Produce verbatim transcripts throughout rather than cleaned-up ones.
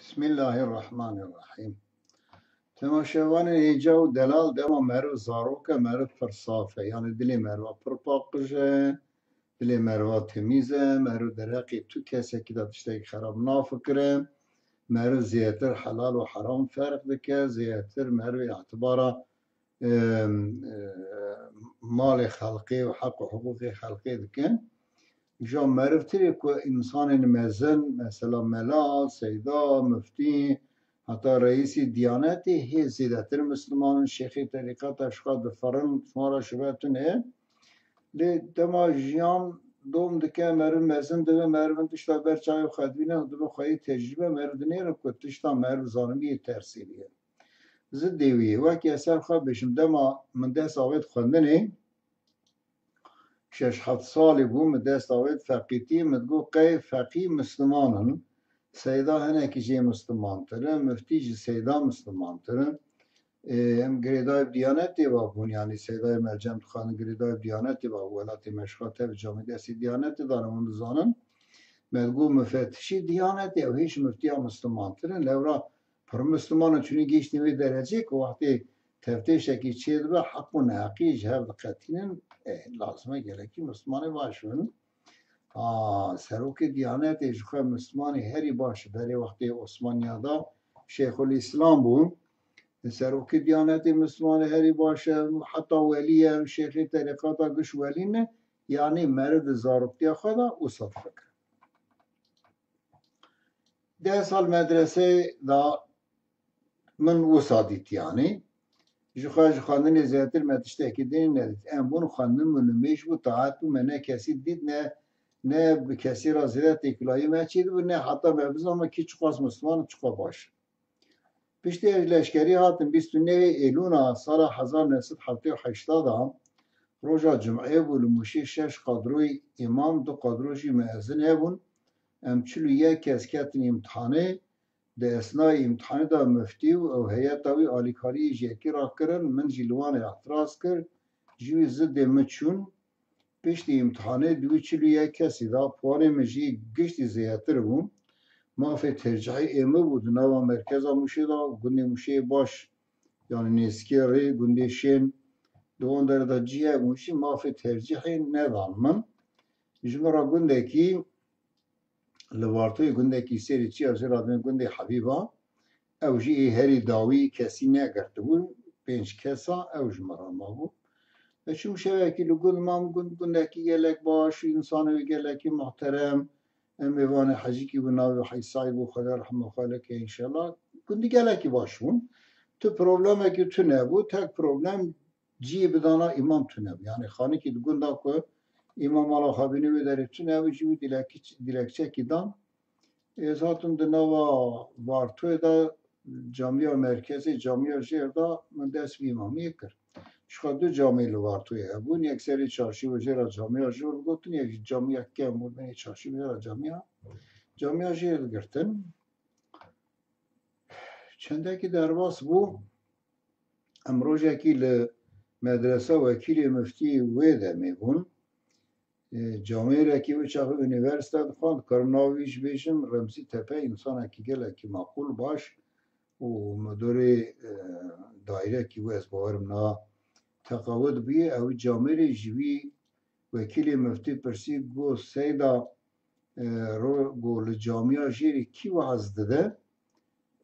Bismillahirrahmanirrahim. Temaşevanên hêja û delal, dema meriv zarok e, meriv pir saf e. Yani dilê meriva pir paqij e, dilê meriva temîz e, meriv derheqê tu kesekî de tiştekî xerab nafikire, meriv zêdetir helal û heram ferq dike, zêdetir meriv îtibara em, e, malê xelqê û heq û hiqûqê xelqê dikin. Ji merivtirê ku însanên mezin, mesela mela, seyda, miftî, heta reîsî diyanetê hê zêdetir misliman in, şêxê terîqeta ji xwe difirin, şima re şibe tune. Lê dema jiyan dom dike, meriv mezin dibe, merivin tişta ber çavê xwe dibîne û dibe xweyî tecrîbe, meriv dinêre ku tişta meriv zanibiyê tersî diye. Zidê wî yê. Wekî ez ser xwe bêjim, dema min dest avêt xwendinê, şeş heft salî bû, min dest avêt feqîtî, min digot qey feqî misliman in, seyda hinekî jê mislimantir in, miftî jî seyda mislimantir in. Ê, em girêdayî bi diyanetê ve bûn, yanî seydayê mercem dixwendin girêdayî bi diyanetê ve bû, welatê me ji xwe tev camêrdestî diyanetê dane, hûn dizanin. Me digot mifetişî diyanetê, ew hê ji miftiya mislimantir in, lewra pir misliman in, çûnî gihîştî vê dereceyê ku wextê teftêşekî çêdibe, heq û neheqî ji hev diqetînin, e, lazim e gelekî mislimanê baş bin. A, serokê diyanetê ji xwe mislimanê herî baş berê wextê Osmaniya de Şêxul Îslam bû. Serokê diyanetê mislimanê herî baş e, heta welî ye, şêxê terîqata giş welî ne, yanî meriv di zaroktiya xwe de wisa difikire. Deh sal medreseyê de min wisa dît, yanî ji xwe ji xwendinê zêdetir me tiştekî din nedît. Em bûn xwendin û nimêj bû, taet bû, me ne kesî dît, ne, ne bi kesî re zêde têkilayî me çêdibû, ne heta me bizanibû kî çiqas misliman û çiqas baş in. Piştî ez ji leşkerî hatim bîst û nehê Êlûna sala hezar neh sed heftê û heşt de, roja cumê bû, li Mûşê şeş qadroyî îmam, du qadro jî muezin hebûn. Em çil û yek kes ketin îmtihanê. Di esnayê îmtihanê de miftî û ew heyeta wî alîkariyê ji yekî re kirin, min jî li wan re îtiraz kir. Ji wî zidê min çûn. Piştî îmtihanê di wî çil û yek kesî de puanê min jî giştî zêdetir bû. Mafê tercihê ê min bû di nava merkeza Mûşê de, gundê Mûşê baş, yanî nêzikê rê gundê Şên, di wan derê de cî hebûn jî mafê tercihê nedan min. Ji min re gundekî li Vartoyê gundekî sêrî çiya jê re dibên gundê Hebîba. Ew jî ê herî dawî kesî negirtibû. Pênc kesa ew ji min re mabû. Ez çûm şevekî li gund mam, gund gundekî gelek baş, însanê wê gelekî muhterem. Em ê vanê Hecîkî bû, navê Hecî Seîd bû, Xwedê rehma xwe lê ke înşellah. Gundî gelekî baş bûn. Tu problemekî tune bû, tek problem ciyê bidana îmam tune bû. Yanî xanikî di gunda ku îmam mala xwe bînî wê derê tune bû, ji wî dilekî-, dilekçekî dan. Ez hatim di nava Vartoyê de camiya merkezê, camiya jêr de min dest bi îmamiyê kir. Ji xwe du camê li Vartoyê hebûn, yek serê çarşî û jê re camiya jêr digotin, yek jî camiya kem û binê çarşî û jê re camiya, camiya jêr digirtin. Çendekî derbas bû. Em rojekî li medresa wekîlê miftî wê demê bûn. E, camêrekî wê çaxê unîversîte dixwend, dikarim navê wî jî bêjim, Remzî Tepe, însanekî gelekî maqûl, baş û midorê, e, dairekî wê, ez bawerim niha teqawit bûye, ew camêrê ji wî wekîlê miftî pirsî, got, Seyda, e, ro-, got, li camiya jêrê kî weaz dide?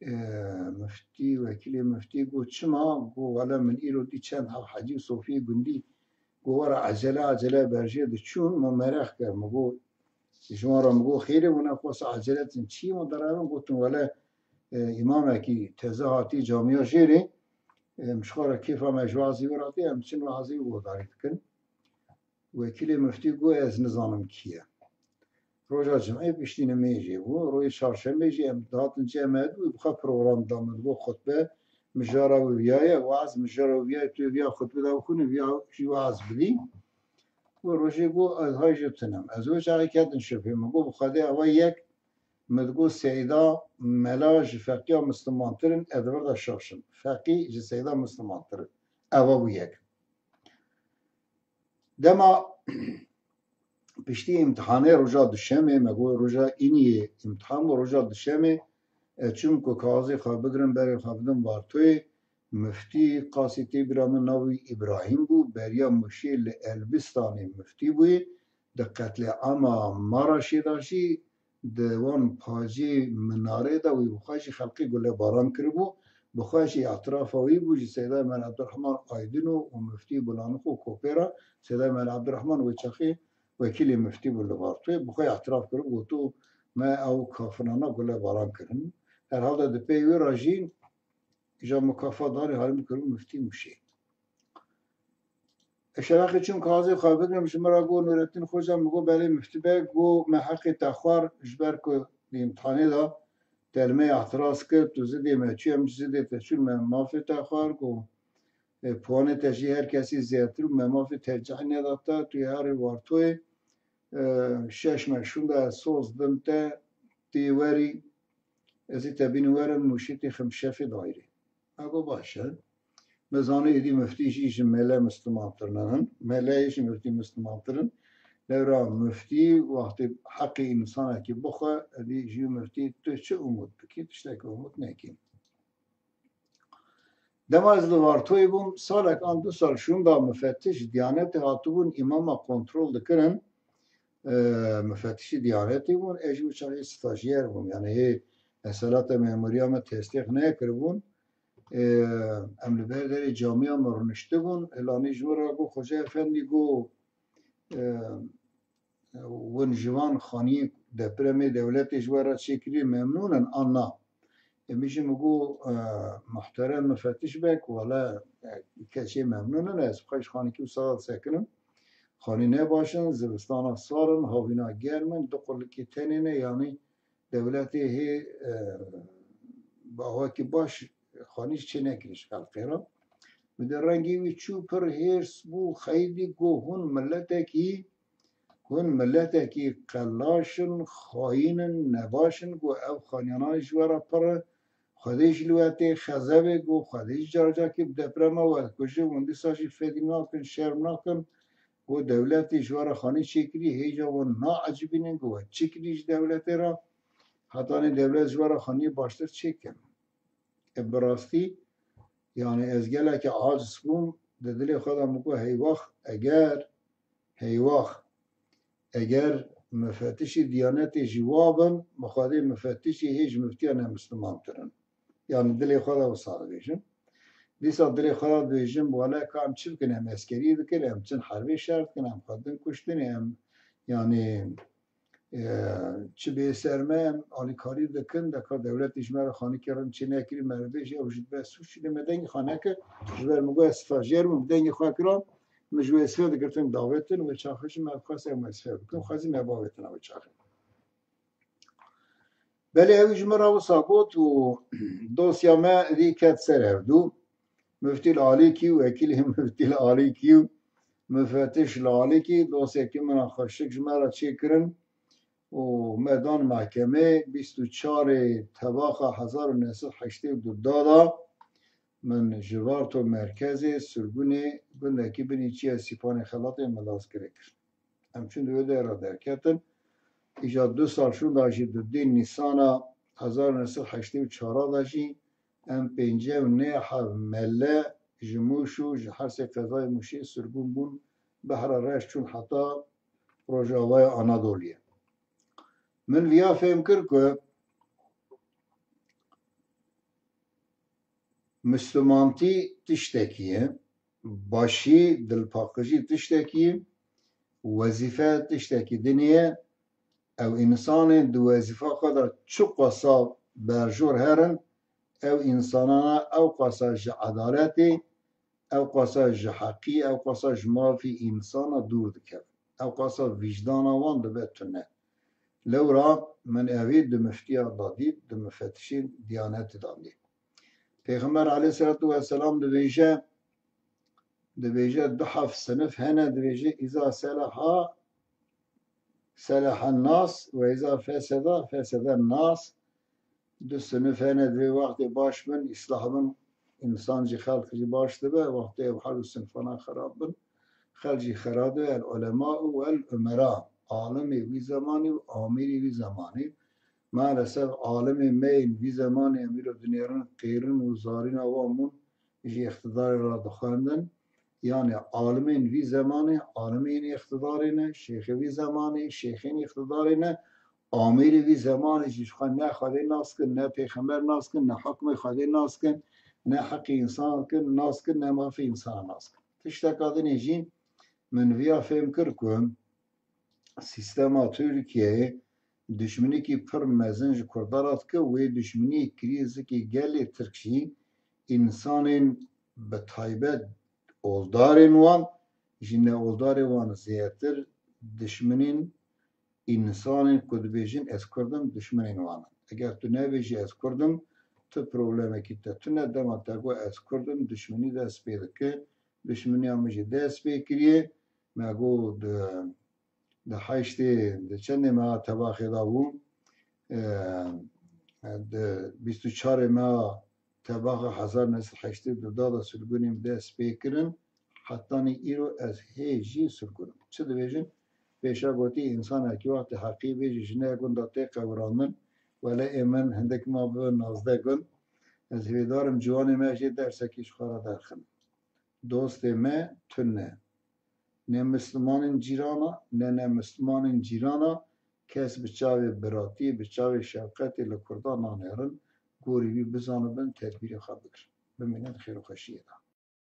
E, miftî, wekîlê miftî got, çima? Got, wele min îro dî çend hev hecî û sofiyê gundî, got, were ecele ecele berjê diçûn, min merex kir. Min got, ji wan re min got, xêrê bûne, xwesa ecele diçin. Çi min derevin? Gotin, wele, e, îmamekî teze hatî camiya jêrê, e, em ji xwe re kêfa me ji wazî wê re tê, em diçin wazî wî guhdarî dikin. Wekîlê miftî got, ez nizanim kî ye. Roja cumê piştî nimêjê bû. Rojê çarşemê jî em dihatin cem me, wî bi xwe program da, min digot, xutbe mijara wî viya ye, weaz mijara wî viya ye, tu viya xutbe da bixwînî, viya jî weaz bidî. Û rojê got, ez hay jê tunem. Ez wê çaxê ketim şibhê. Min got, bi Xwedê eva yek, min digot, seyda, mela ji feqiya mislimantir in, ez di vir de şaş im. Feqî ji seyda mislimantir in. Eva bû yek. Dema piştî îmtihanê roja duşemê, me got roja îniyê îmtihan bû, roja duşemê Ez çûm ku kaxizê xwe bigirim, berê xwe bidim Vartoyê. Miftî qasî tê bîra min navê wî Îbrahîm bû. Beriya Mûşê li Elbistanê miftî bûyê. Di qetlîama Maraşê de jî di wan pacê minarê de wî bi xwe jî xelkê gulebaran kiribû. Bi xwe jî îtirafa wî bû, ji Seyda Emel Ebdurehman Aydino û miftî Bulanix û Kopê re. Seyda Emel Ebdurehman wê çaxê wekîlê miftî bû li Vartoyê. Bi xwe îtiraf kiribû, gotu, me ew kafirana gulebaran kirin. Herhalde di pey wî re jî îja mukafatdarî halim kiribû miftî Mûşê. Ez şeveqê çûm kaxizê xwe bigirim, ji min re got Nurettin Xoca, min got belê miftî be, got me heqê te xwar, ji ber ku di îmtihanê de te li me îtiraz kir, tu zidê me çû, em ji zidê te çûn, me mafê te xwar, got e, puanê te jî her kesî zêdetir û me mafê tercihî neda te, tu yê herî Vartoyê, e, şeş me şûnda ez soz dim te, tu yê werî, ez ê te bînim werim Mûşê tê xim şefê daîrê. Me got baş e. Me zanî êdî miftî jî ji mele mislimantir in. Meleyê jî miftî mislimantir in. Lewra miftî wextê heqê însanekî bixwe, êdî ji miftî tu çi umût bikî? Tiştekî umût nekî. Dema ez li Vartoyê bûm, salek an du sal şûnda mifetiş Diyanetê hatibûn îmama kontrol dikirin. E, mifetişî Diyanetê bûn, ez jî wî çaxê stajyer bûm. Yani hê eselata memuriya me tesdîq nekiribûn. E, em li ber derê camiya me rûniştibûn. Îlanî ji min re got, Xoca Efendî, got, e, win ji van xaniyên depremê dewletê ji we re çêkirî memnûn in an na? E, min jî min got, e, muhterem mifetiş bek, wele, e, keçê memnûn in, ez xwe ji xanîkî wisa disekinim. Xanî ne baş in, zivistana sar in, havîna germ in, du qulikê tenê ne, yanî dewletê hê, e, bi awakî baş xanî çê nekirî ji xelkê re. Bi de rengê wî çû pir hêrs bû, xeyidî got, hûn miletekî, hûn miletekî qelaş in, xayîn in, nebaş in, got ev xaniyana ji we re pir e. Xwedê jî li we tê xezebê, got Xwedê jî carcakî bi deprema we dikuje, hûn dîsa jî fedî nakin, şerm nakin. Got dewletê ji we re xanî çêkirî, hêja wan naecibînin, got we çi kirî ji dewletê re? Hetanî dewlet ji we re xaniyê baştir çêkin. E, bi rastî, yani ez gelekî aciz bûm, di dilê xwe de min got, heywax, eger, heywax, eger mifetişî Diyanetê jî wa bin, bi Xwedê mifetişî hê ji miftiya nemislimantir in. Yani dilê xwe de wisa dibêjim. Dîsa dilê xwe de dibêjim, wele ka em çi bikin, em eskerî dikin, em çin herbê şer dikin, em xwe din kuştinê, em, yani, e, çi bê ser me, em alîkarî dikin, de ka dewletê ji me re xanîkê rin çê nekirî, me re bêjî, ew jî dibe sûc, lê me dengê xwe nekir, ji ber min got, ez stajyer bûm, dengê xwe kiram, min ji wezîfe digirtin, davetin, wê çaxê jî me dixwest em wezîfe bikin, xwezî me bavêtina wê çaxê. Belê ew ji min re wisa got û dosya me êdî ket ser hevdû. Miftî li alîkî û wekîlê miftî li alîkî û mifetiş li alîkî dosyekî min a xweşik ji me re çêkirin û me dan mehkemê. Bîst û çarê Tebaxa hezar û neh sed heştê û du da da min ji Varto merkezê Sirgûnê gundekî binî çiya Sîpanê Xelatê min laz kire kir. Em çûn di wê derê derketin. Îja du sal şûnda jî di duyê Nîsana hezar û neh sed heştê û çar de jî em pêncî û neh heb mele ji Mûş û ji her sê qezayê Mûşê sirgûn bûn, behra reş çûn heta Rojavaya Anadoliyê. Min viya fêm kir ku Mislimantî tiştekî ye, başî, dilpaqijî tiştekî ye, wezîfe tiştekî din e. Ew însanên di wezîfa xwe de çiqasa berjor herin, ew însanana ew qasa ji edaletê, ew qasa ji heqî, ew qasa ji mafî însana dûr dikevin. Ew qasa vîjdana wan dibe tune. Lewra min evî di miftiya de dît, di mifetişên Diyanetê de dît. Pêxember aleyhisselatu vesselam dibêje, dibêje du heft sinif hene, dibêje îza seleha, seleha nas ve îza feseda, feseda nas. Du sinif hene, divê wextê baş bin, îslah bin, însan jî, xelq jî baş dibe, wextê ew her du sinfana xerab bin, xelk jî xerab dibe, el ulema û el umera, alimê wî zemanî û amîrê wî zemanî. Maalesef alimê me yên vî zemanê em îro dinêrin qêrin û zarîna wan bûn ji îqtidarê re dixwendin. Yanî alimên vî zemanê, alimên îqtidarê ne, şêxê vî zemanê, şêxên îqtidarê ne, amîrê vî zemanê jî ji xwe ne Xwedê nas kin, ne pêxember nas kin, ne hukmê Xwedê nas kin, ne heqê însan kin, nas kin, ne mafê însan nas kin. Tişteka dinê jî min viya fêm kir ku sîstema Tirkiyeyê dişminîkî pir mezin ji Kurdan re dike, wê dişminî kirî zikê gelê Tirk jî, însanên bi taybet oldarên wan, ji neoldarê wan zêdetir dişminên însanên ku dibêjin ez Kurd im, dişminên wan in. Eger tu nebêjî ez Kurd im, tu problemekî te tune, dema te got ez Kurd im, dişminî dest pê dike, dişminiya min jî dest pê kiriye, me got di, di heştê, di çendê meha Tebaxê de bû, e, di bîst û çarê meha Tebaxa hezar neh sed heştê û du de sirgûnê min dest pê kirin, hetanî îro ez hê jî sirgûn im. Çi dibêjin? Pêşa gotî, însanekî wextê heqî bêjî, jineke gunda tê qewirandin, wele ê min hindik ma bibin nazdeh gund. Ez hêvîdar im ciwanê me jê dersekî ji xwe re derxin. Dostê me tune. Ne mislimanên cîrana, ne ne mislimanên cîrana, kes bi çavê biratiyê, bi çavê şefqetê li Kurdan nanêrin, gorî wî bizanibin, tedbîrê xwe bigirin. Bimînin xêr û xweşiyê de.